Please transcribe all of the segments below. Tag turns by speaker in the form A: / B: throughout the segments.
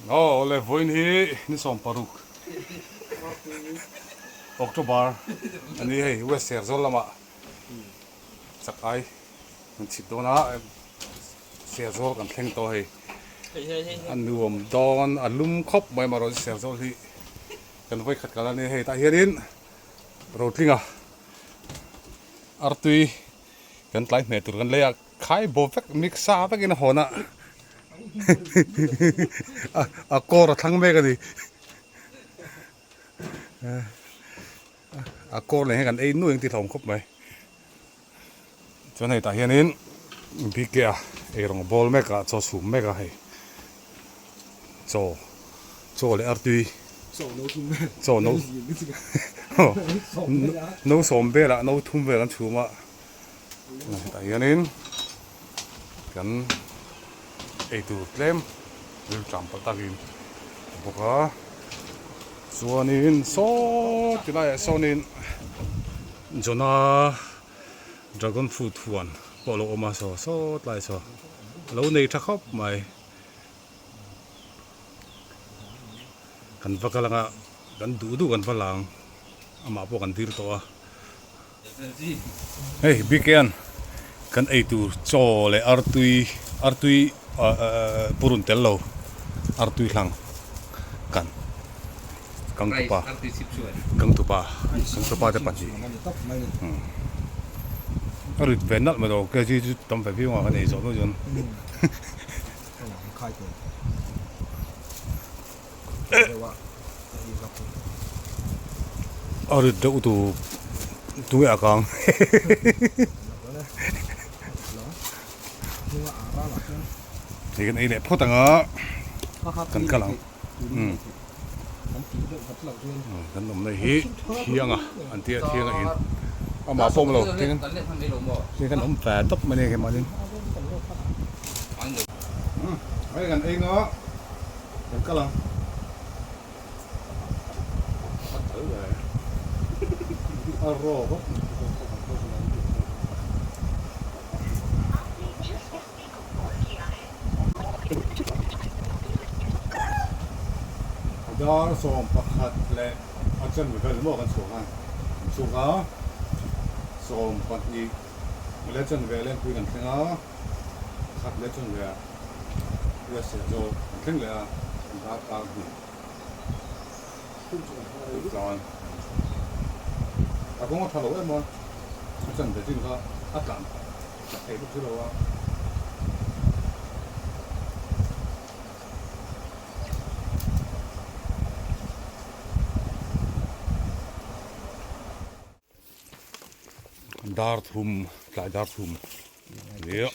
A: Aw le vawiin hi ni 16 October a ni hei West Serzawl lamah chak ai kan chhit dawn a Serzawl kan thleng tawh hei a nuam dawn a lum khawp mai amaherawhchu Serzawl hi kan vawikhat kal a ni hei tah hianin Rotlinga artui kan tlai hmeh tur kan lei a. Khai bo vek mix sa vekin a hawn a a kawr a thlang mek a ni a kawr leh hian kan ei nuai ang tih hlauhawm khawp mai chuan hei tah hianin bike a eirawng a bawl mek a chaw chhum mek a hei chaw chaw leh artui chaw no no sawm velah no thum vel an chhum a. Hetah hianin kan eitur tlem rilṭam palh takin a bawk a chuanin saw ti laiah sawnin Jona dragon fruit huan pawh a lo awm a saw sawt lai saw a lo nei tha khawp mai kan va kal anga kan duh duh kan va lang amah pawh kan dil tawh a. Hei bikean kan ei tur chaw leh artui artui purun tel lo artui hlang kan kang tupa kang tupa kang tupa te pahnih a rit ve nalh mai lo kg chu tam ve viau ang kan ei zawh hnu chuan A rit deuh tu tunge a kang hei kan ei leh phawt ang a kan kal ang kan awm na hi thiang a an tia thiang a in amah pawh awm lo tin kan awm ve tawp mai a ni keimahni hei kan ei nga. Kan kal ang. A tal ve. A raw bawk. Dar 11 leh a chen vel maw kan chhuak a. Chhuak a 12 leh chen vel lengpui kan thleng a. Khat leh chen ve a. USA zawk an thleng leh a, darkar hnih chuan a kawng a tha lo em a, a chan ve chin kha a tlan chak thei bawk si lo a. Dar thum tlai dar thum nia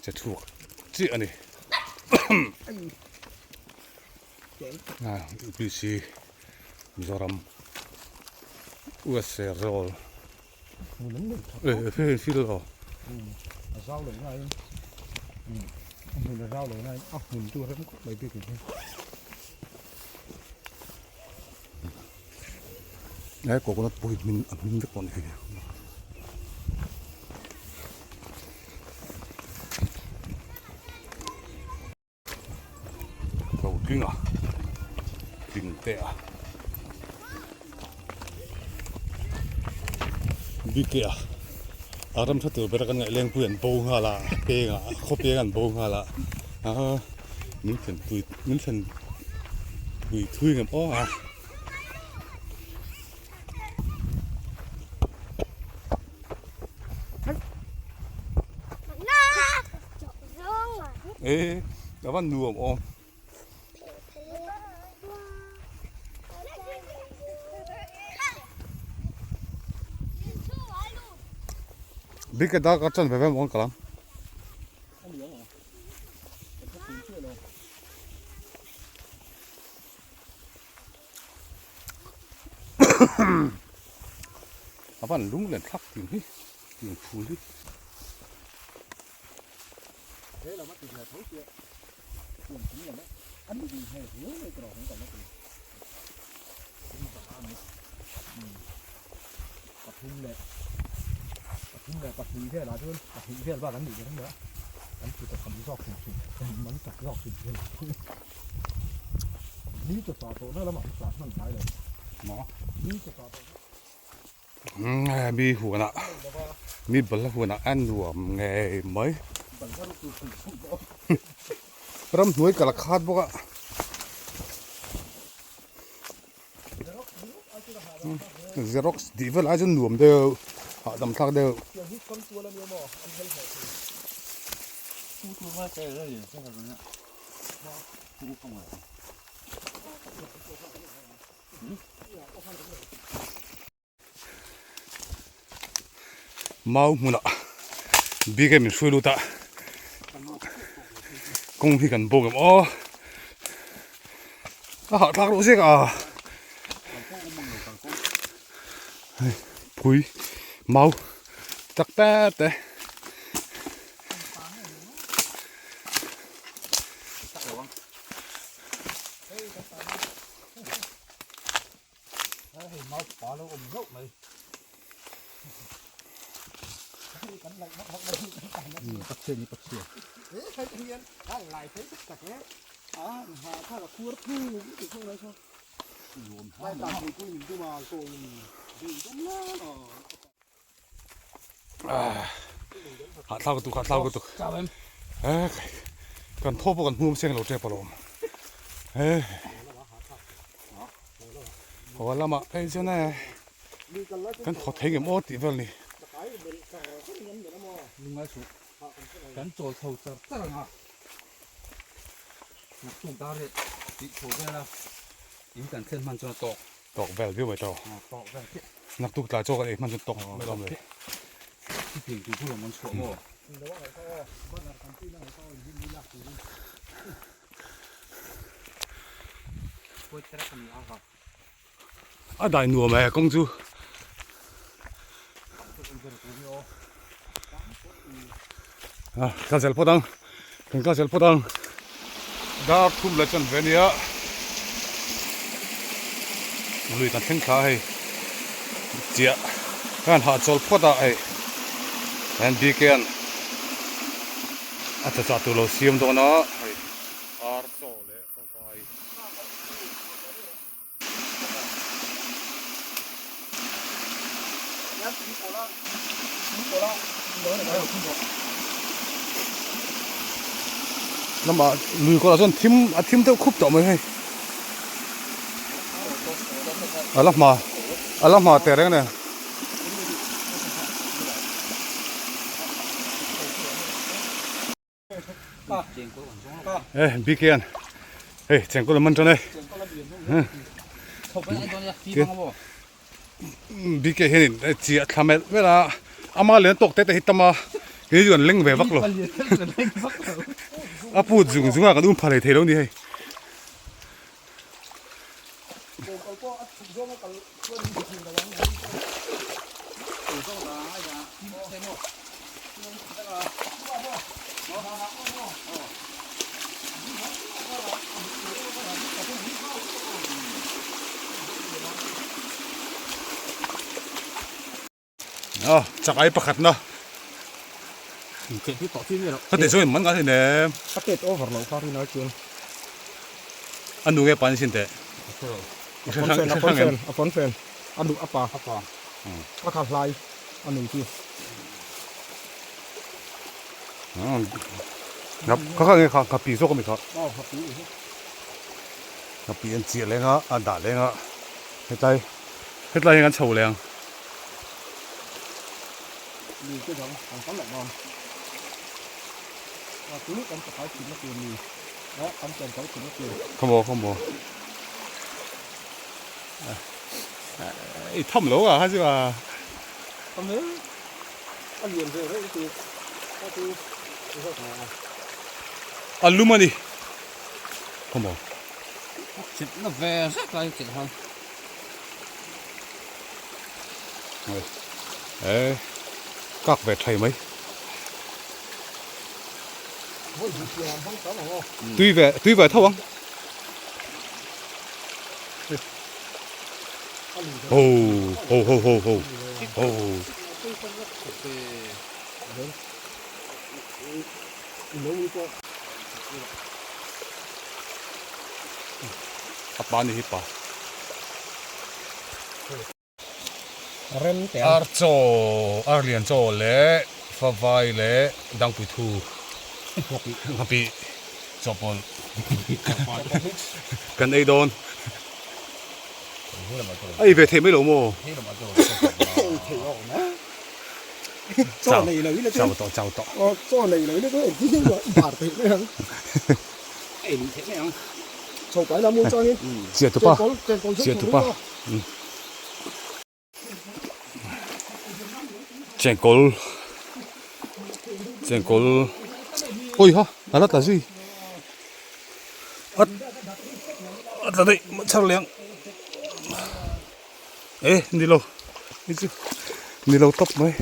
A: che chhuak chiah a ni UPC Mizoram USA rawl eh hei thil aw
B: a zau lo ngai a hmun a zau lo ngai a hmun chu rem khawp mai bik in
A: He coconut pawh hi hmin a hmin vek tawh a ni hei. Lo tling a tling te a bike a a ram tha tur ber a kan ngaih lengpui an bo nghal a peng ah khaw peng an bo nghal a min thlen pui min thlen pui thui ngam aw a. Ê, đó là nuông ôm. Biết cái đó có chân về với món cả lắm. A van lung len thlak ting hi ting phul hi.
B: Pathum leh pathum leh pahnih vel ah chuan pahnih vel bak an nih ber a nia an ti ta tam zawk hrim hrim an chak zawk hrim hrim.
A: Mi huanah mi bal huanah a nuam ngei mai ramhnuai kal a khat bawk a. Xerox tih vel ai chuan nuam deuh hahdam thlak deuh. Mau hmunah bike min hruai lut a kawng hi kan bawk em aw a hahthlak loh zek a hei phui mau tak te te. Hahthlak lutuk hahthlak lutuk kan thaw pawh kan hmum seng lo tep alawm haw lamah phei chuan e kan thaw thei ngem aw tih vel ni.
C: Kan chawl chho char char ang a naktuk dar leh tih chho vel a in kan thlen hman chuan a tawk.
A: Tawk vel viau mai tawh.
C: Tawk vel chiah.
A: Naktuk tlai chaw kan ei hman chuan tawk mai lawm le.
C: Thutiang tur chu rawn man chhuah maw?
A: A dai nuam e kawng chu. Ka zel phawt ang kan kal zel phawt ang dar thum leh chuan ve ania lui kan thleng thla a hei chiah ka han hahchawl phawt a hei hian bike an a chachah tur lo siam dawn a hei ar chaw leh favai. Lamah lui kawrah chuan thim a thim deuh khup tawh mai hei a la hma a la hma teh reng a ni. Eh bike an hei chengkawl an man tan e bike hianin chi a thla melh melh a ama lian tawk te te hi tam a kei chu an leng ve vak lo a put zung zung a kan um pha leh thei lo ni hei. A chak ai pakhat na ka tih chuan man ngai hleinem
B: a tet over loh kha rin ai chuan
A: a nu nge pa ni sin teh
B: a pawn fen a pawn fen a pawn fen a nu a pa a pa a kha hlai a nu chu
A: kha kha nge kha kha pi zawk a mi kha
B: aw kha pi
A: kha pi an chiah leng a a dah leng a hetlai hetlai hian kan chho leng.
B: Mi te dang an tam loh dawn a chu kan pakai thutna tur ni a kan chen kal thutna tur.
A: Khawmaw khawmaw i tham lo a ha chu a.
B: Tham e a lian ve reuh chu a chu
A: a lum a ni khawmaw.
C: Chilhna ve zet lai chilh han.
A: Ee kak ve thei mai tui ve tui ve tho ang ho ho ho ho ho ho A pa ni hi pa.
B: Rem te
A: Ar chaw, ar lian chaw leh favai leh dangpui thu nghapih chawhpawlh kan ei dawn. A ei ve theih mai lo maw?
B: Chaw nei lo ila
A: chuan. Chau tawh, chau tawh.
B: Aw, chaw nei lo ila chuan engtin nge bar theih mai ang. Ei luh theih mai ang. Chho pai la mu changin.
A: Chiah tupa. Chiah tupa. Chengkawl. Chengkawl. Oi ha, a la tla zui. A a tla daih chhar leh ang. E ni lo. Ni chu ni lo tawp mai.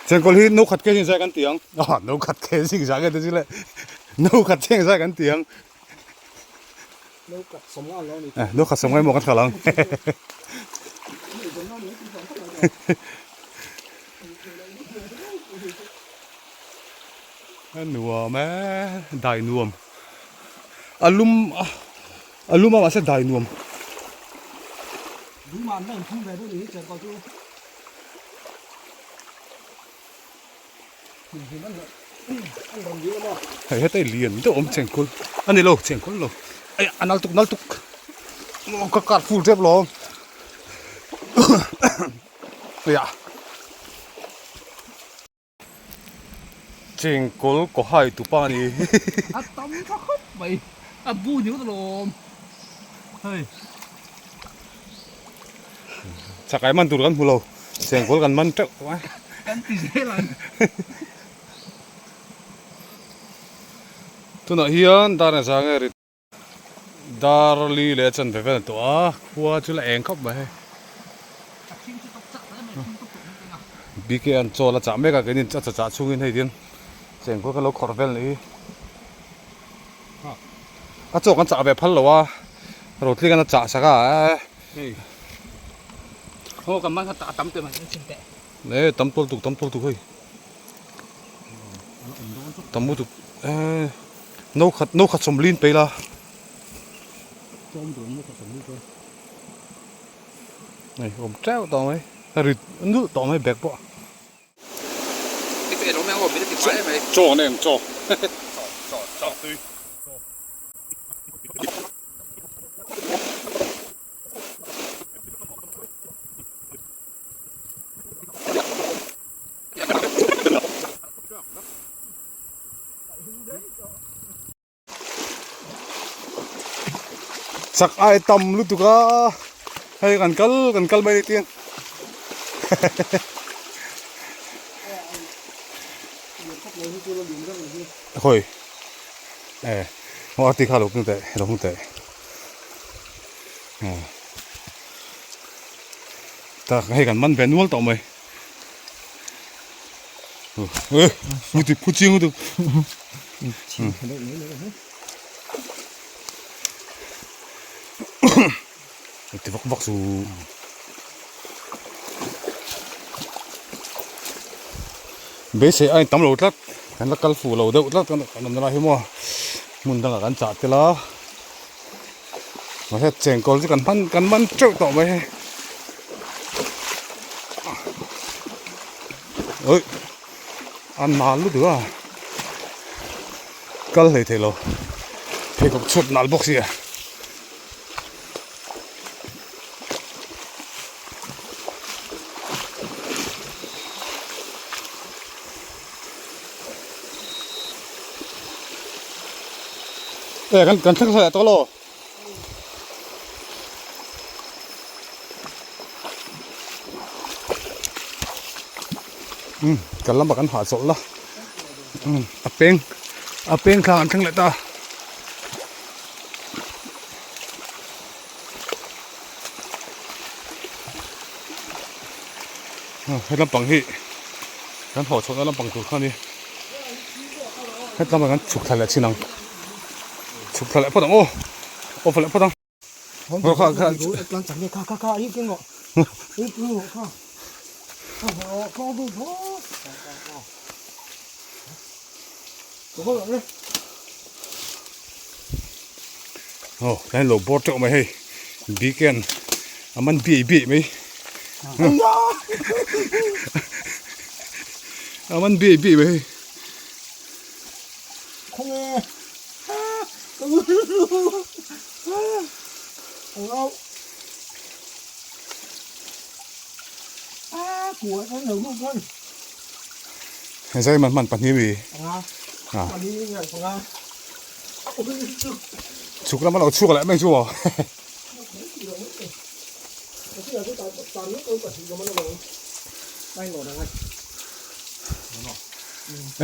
A: Chengkawl hi no khat ke zing zai kan ti ang ah no khat ke zing zai kan ti zing le no khat cheng zai kan ti ang
B: no khat sawm nga lo ni
A: no khat sawm ngai maw kan thal ang A nuam e, dai nuam. A lum a, a lum a mahse dai nuam.
B: Lum ah an la inphum ve deuh ni hi chengkawl chu. Hnim hnim an an rawn dil a maw.
A: Hei heta i lian deuh awm chengkawl. A ni lo, chengkawl lo. Ai a nal tuk nal tuk. Aw ka kar full tep lo. Aiah. Chengkawl kaw hai tu pa ni.
C: A tam tha khawp mai. A bu ni ngawt alawm. Hei.
A: Chakai man tur kan hmu lo. Chengkawl kan man teuh tawh a.
C: Kan ti zel ang.
A: Tunah hian dar a zang e ri. Dar li leh a chanve vel tawh a, khua chu la eng khawp mai hei. BK an chaw la chah mek a, keini a chah chhungin hei tin chengkawl kan lo khawrh vel nih hi. A chaw kan chah ve phal lo a, rotling an a chah sak a eh.
C: Haw kan man kha a tam teh mai a chin teh.
A: Eh tam tawl tuk tam tawl tuk hei. Tam lutuk eh. No khat no khat sawmlin pei la.
C: Tlawm duh ang no khat sawmlin chuan.
A: Hei awm teuh tawh mai. A rit nulh tawh mai bag pawh. Chaw an eng chaw. Chaw chaw tui. Chak ai tam lutuk a hei kan kal kan kal mai ni tin khawi e maw a ti kha lo hmu teh lo hmu teh tak hei kan man ve nual tawh mai. Phu phu chiang lutuk. Ti vak vak su. Beisei a intam lo tlat. Kan la kal fuh lo deuh tlat kan awmna lai hi maw. Hmun dangah kan chah tel a. Mahse chengkawl chu kan hman kan man teuh tawh mai hei. Oi a nal lutuk a kal hlei thei lo pheikhawk chhuat nal bawk sia. E kan kan thleng hlai tawh lo. Um kan lamah kan hahchawlh la um a peng a peng thlang an thleng leh ta. He lampang hi kan haw chhohna lampang tur kha a ni. Hetlama kan chhuk thla leh chin ang. Chhuk thla leh phawt ang aw. Off leh phawt ang. Kha kha
B: kha kha i keng rawh. I keng rawh kha. Kha kha kha kha.
A: Aw tlai lo bawr teuh mai hei biken a man biai biai mai a man biai biai mai hei. Zai man man pahnih mi chhuk lama lo chhuak leh mai chu maw.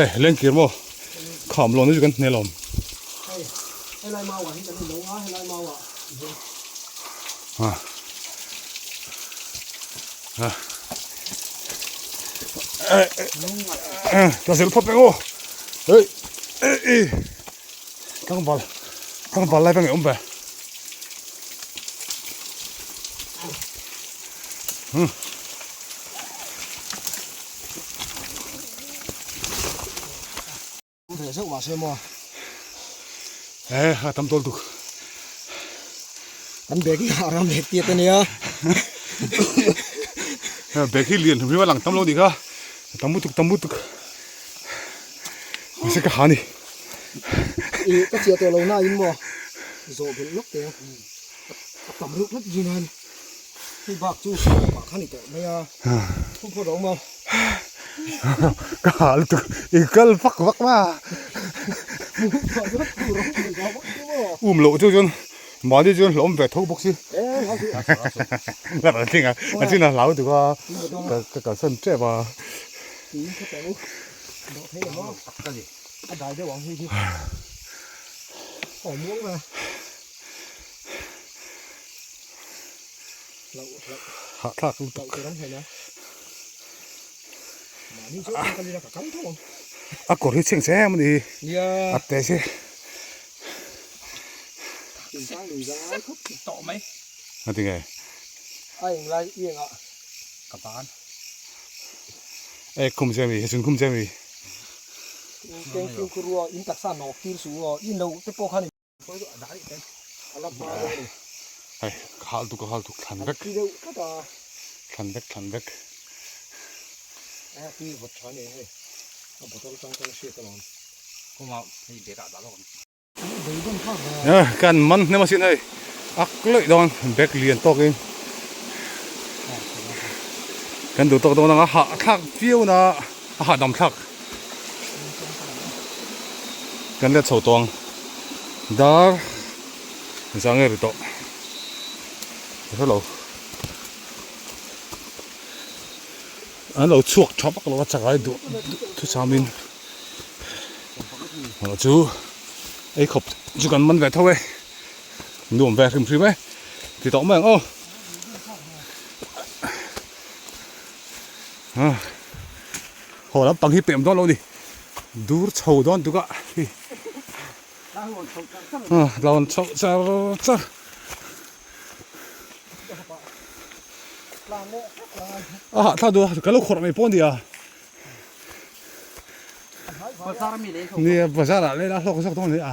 A: E lengkir maw kham lawn chu kan hne lawm. Ka zel phawt reng aw ei ei tlangval tlangval lai veng awm ve
B: Ve zeuh mahse maw.
A: Eh a tam tawl tuk.
B: Kan bag hi a ram leh tiat ania.
A: Bag hi lian hlum hi a lang tam lo nih kha. Tam lutuk tam lutuk. Mahse ka ha ni.
B: I ka chiah tawh lo na in maw. Zawh belh lawk teh ang. A tam reuh tlat zin han. Hei bak chu pah kha ni tawh mai a. Thu phawt a awm a.
A: Ka ha lutuk i kal vak vak ma. Um loh chu chuan mahni chuan hlawm ve tho bawk si. A tling a a chin a hlau tuk a ka kalsan tep a. Hahthlak lutuk. A kawr hi chheng chhem a ni hi a te si. A ti nge. E khum che mi chhun khum che mi. Hei ka hal tuk ka hal tuk thlan vek thlan vek thlan vek. Kan man hnem asin hei ak lawih dawn bag lian tawkin kan duh tawk dawn ang a hahthlak viau na a hahdam thlak. Kan let chho tawng dar zang nge ri tawh ka hre lo an lo chhuak tha vak lo a chakai duh thusam in erawh chu ei khawp chu kan man ve tho e nuam ve hrim hrim e ti tawh mai ang aw. Haw lampang hi pem dawn lo ni dur chho dawn tuk a hi tlawn chho char char a hahthlak duh a ka lo khawrh mai pawh a nia nia bazar ah leh la hlawk zawk dawn a ni a.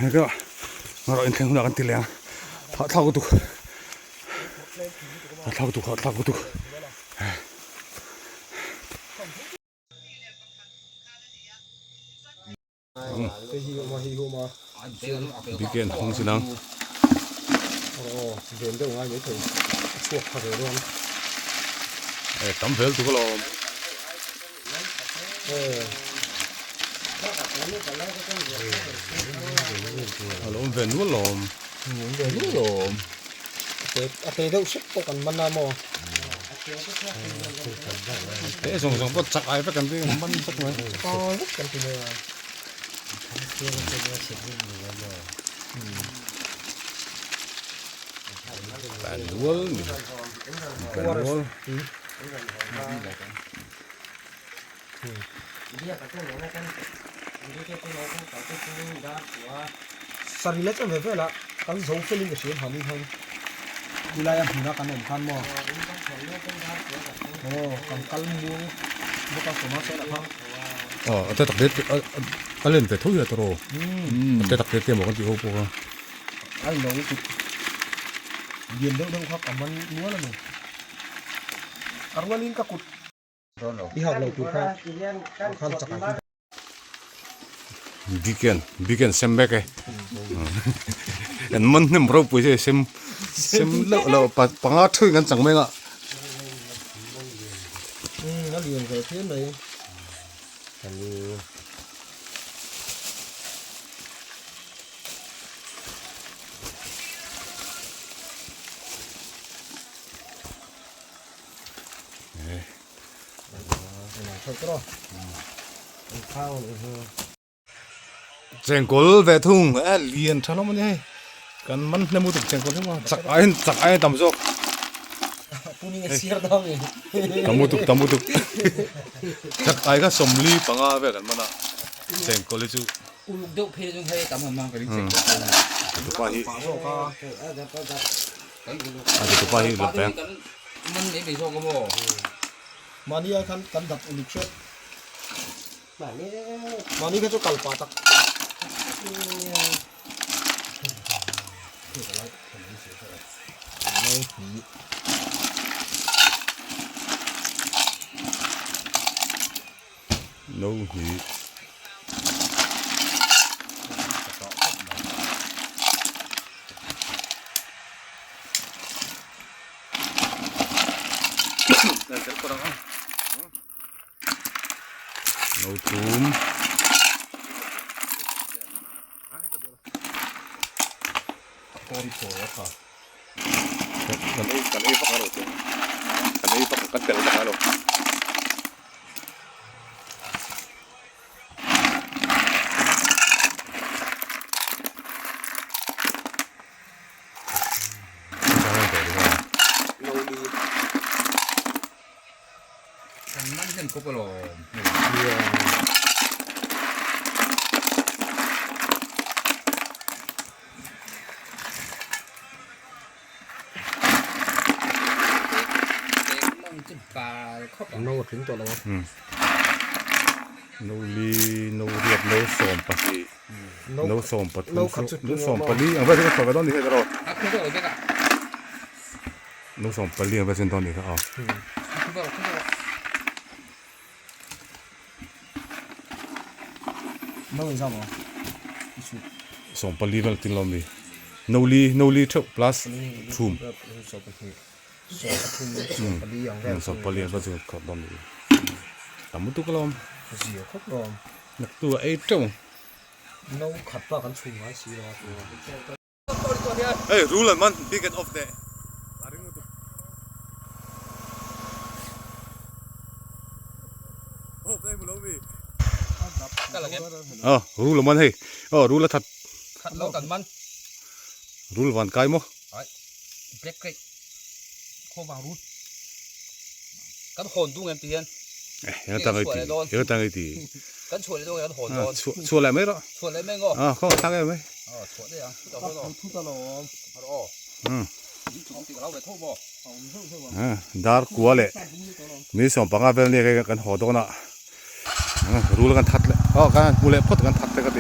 A: He ka rawh inthleng hunah kan ti leh ang hahthlak lutuk hahthlak lutuk hahthlak lutuk. Biken hawng sin ang. E tam vel tuk alawm. A lo awm ve nual lawm.
B: Awm ve nual lawm. A te deuh hrep pawh kan man a maw.
A: Te zawng zawng pawh chak ai vek an ti man vek mai.
B: Chak ai vek kan ti mai a.
A: Tlan nual ni tlan nual.
B: Sarih leh chanve velah kan zo felin ka hria mahni khan tilaia hmuna kan awm khan maw aw kan kal muang bawk a sawma sawn a kha.
A: Aw a te tak te a len ve tho hi a tawrh aw a te tak te te maw kan tih ho pawh kha.
B: A in lo lutuk lian deuh deuh kha ka man nual a ni a rualin ka kut i hak lo tur kha khan chak ang
A: Biken biken sem vek e kan man hnem ropui che sem sem loh loh pa panga thui kan chang mai anga.
B: A lian ve phian mai.
A: Chengkawl ve thung e lian tha hlawm a ni hei kan man hnem lutuk chengkawl hi maw chak aiin chak aiin a tam zawk tam lutuk tam lutuk chak ai kha sawmli panga vel kan man a chengkawl hi chu
C: Uluk deuh phei chu hei tam ang ka ring chengkawl
A: tupa hi a tupa hi la peng
C: man mai mai zawk a maw
B: Mahni ai khan kan dap uluk hret. Mahni kha chu kal pah tak.
A: No hnih. No thum. Kan ei kan ei vak a lo chu. Kan ei vak kan tel vak a lo.
C: Kan man hian kawp alawm.
B: No a tling tawh lo a.
A: No li, no riat, no sawm pahnih, no sawm pathum, no sawm pali ang vel chu ka chhuah ve dawn ni hei erawh. No sawm pali ang vel chu ni dawn ni kha aw.
B: No in zam aw.
A: Sawm pali vel tin lo mi. No li, no li theuh plus thum. Sawm pali ang vel chu khawp dawn ni. Tam lutuk alawm.
B: Zia khawp lawm.
A: Naktu a ei teuh.
B: No khat bak an chhung ngai si lo a.
A: Hei rul an man big and off teh. Aw rul a man hei aw rul a that
C: Khat lo kan man.
A: Rul van kai maw.
C: Ai black cake khaw vang rul. Kan hawn dung em ti hian.
A: Eh eng atang ei ti eng atang ei ti.
C: Kan chhuah leh dawn kan hawn dawn.
A: Chhuah leh mai rawh.
C: Chhuah leh mai ngaw.
A: Ah khaw thlak em mai.
C: Aw chhuah daih ang chutah hawn aw.
B: Thut alawm.
C: Aw.
A: Um.
C: Dar
A: kua leh ni sawm panga vel nia kan haw dawn a rul kan that leh aw kan hmu leh phawt kan that te ka.